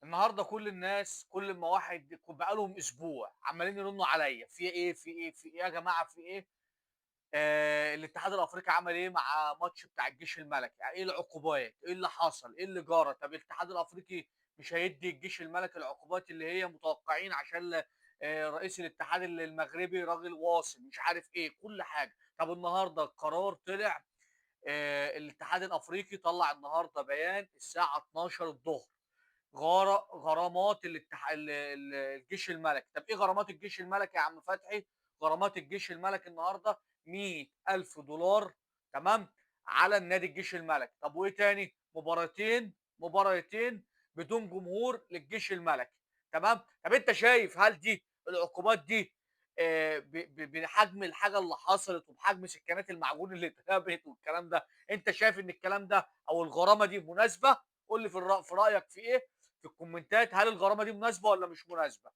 النهارده كل الناس، كل ما واحد بقى لهم اسبوع عمالين يرنوا عليا، في ايه في ايه في ايه يا جماعه، في ايه؟ الاتحاد الافريقي عمل ايه مع ماتش بتاع الجيش الملكي؟ يعني ايه العقوبات؟ ايه اللي حصل؟ ايه اللي جرى؟ طب الاتحاد الافريقي مش هيدي الجيش الملكي العقوبات اللي هي متوقعين عشان رئيس الاتحاد المغربي راجل واصل مش عارف ايه كل حاجه. طب النهارده القرار طلع، الاتحاد الافريقي طلع النهارده بيان الساعة 12 الظهر، غرامات الجيش الملكي. طب ايه غرامات الجيش الملكي يا عم فتحي؟ غرامات الجيش الملكي النهارده $100,000، تمام، على النادي الجيش الملكي. طب وايه تاني؟ مباراتين بدون جمهور للجيش الملكي، تمام. طب انت شايف هل دي العقوبات دي بحجم الحاجة اللي حصلت وبحجم سكانات المعجون اللي اترمت والكلام ده، انت شايف ان الكلام ده او الغرامة دي مناسبة؟ قول لي في رايك في ايه في الكومنتات، هل الغرامة دي مناسبة ولا مش مناسبة؟